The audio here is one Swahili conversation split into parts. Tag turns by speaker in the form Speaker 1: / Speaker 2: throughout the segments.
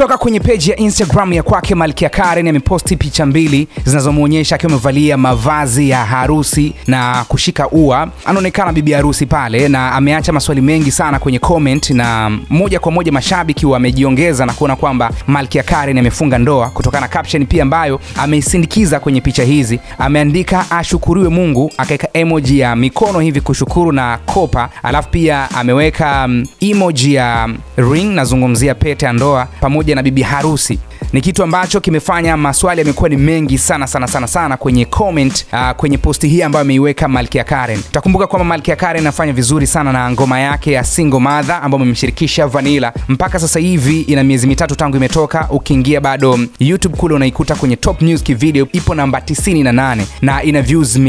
Speaker 1: Kutoka kwenye page ya Instagram ya kwake Malkia Karen ameposti picha mbili zinazomuonyesha akiwa amevalia mavazi ya harusi na kushika ua. Anaonekana bibi harusi pale na ameacha maswali mengi sana kwenye comment, na moja kwa moja mashabiki wamejiongeza na kuona kwamba Malkia Karen amefunga ndoa kutokana na caption pia ambayo ameisindikiza kwenye picha hizi. Ameandika ashukuriwe Mungu, akaweka emoji ya mikono hivi kushukuru na kopa, alafu pia ameweka emoji ya ring, nazungumzia pete ya ndoa pamoja na bibi harusi. Ni kitu ambacho kimefanya maswali yamekuwa ni mengi sana sana sana sana kwenye comment, kwenye posti hii ambayo ameiweka Malkia Karen. Utakumbuka kwamba Malkia Karen anafanya vizuri sana na ngoma yake ya Single Mother ambayo amemshirikisha Vanilla. Mpaka sasa hivi ina miezi mitatu tangu imetoka. Ukiingia bado YouTube kule unaikuta kwenye top music video ipo namba 98 na ina views 1.4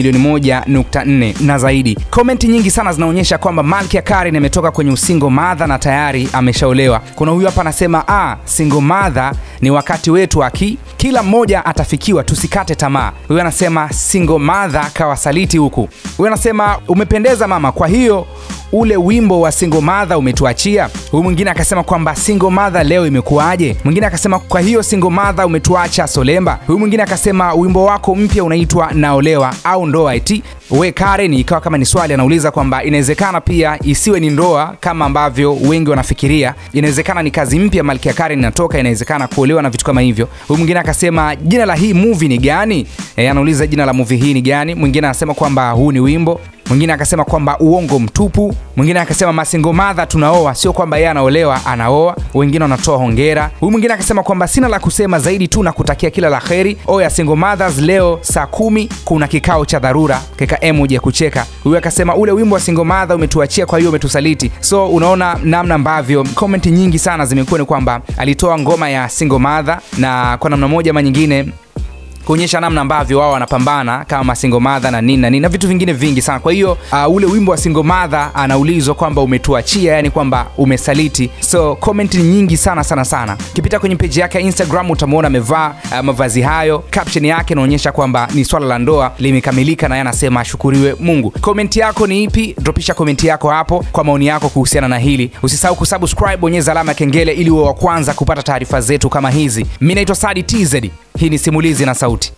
Speaker 1: milioni na zaidi. Comment nyingi sana zinaonyesha kwamba Malkia Karen ametoka kwenye usingle mother na tayari ameshaolewa. Kuna huyu hapa anasema single mother ni wakati wetu aki, kila mmoja atafikiwa, tusikate tamaa. Huyu anasema single mother kawasaliti huku. Huyu anasema umependeza mama, kwa hiyo ule wimbo wa single mother umetuachia. Huyu mwingine akasema kwamba single mother leo imekuaje? Mwingine akasema kwa hiyo single mother umetuacha Solemba. Huyu mwingine akasema wimbo wako mpya unaitwa naolewa au ndoa eti. We Karen, ikawa kama ni swali anauliza kwamba inawezekana pia isiwe ni ndoa kama ambavyo wengi wanafikiria. Inawezekana ni kazi mpya Malkia Karen inatoka, inawezekana kuolewa na vitu kama hivyo. Huyu mwingine akasema jina la hii movie ni gani? Anauliza jina la movie hii ni gani? Mwingine anasema kwamba huu ni wimbo. Mwingine akasema kwamba uongo mtupu. Mwingine akasema masingle mother tunaoa, sio kwamba yeye anaolewa, anaoa. Wengine wanatoa hongera. Huyu mwingine akasema kwamba sina la kusema zaidi tu na kutakia kila la kheri. Oya single mothers, leo saa 10 kuna kikao cha dharura, keka emoji ya kucheka. Huyu akasema ule wimbo wa single mother umetuachia, kwa hiyo umetusaliti. So unaona namna ambavyo comment nyingi sana zimekuwa ni kwamba alitoa ngoma ya single mother na kwa namna moja ama nyingine kuonyesha namna ambavyo wao wanapambana kama single mother na nini na nini na vitu vingine vingi sana. Kwa hiyo ule wimbo wa single mother anaulizwa kwamba umetuachia, yani kwamba umesaliti. So comment ni nyingi sana sana sana. Kipita kwenye page yake ya Instagram utamuona amevaa mavazi hayo. Caption yake inaonyesha kwamba ni swala la ndoa limekamilika na yeye anasema ashukuriwe Mungu. Comment yako ni ipi? Dropisha comment yako hapo kwa maoni yako kuhusiana na hili. Usisahau kusubscribe, bonyeza alama ya kengele ili uwe wa kwanza kupata taarifa zetu kama hizi. Mimi naitwa Sadi TZ. Hii ni Simulizi na Sauti.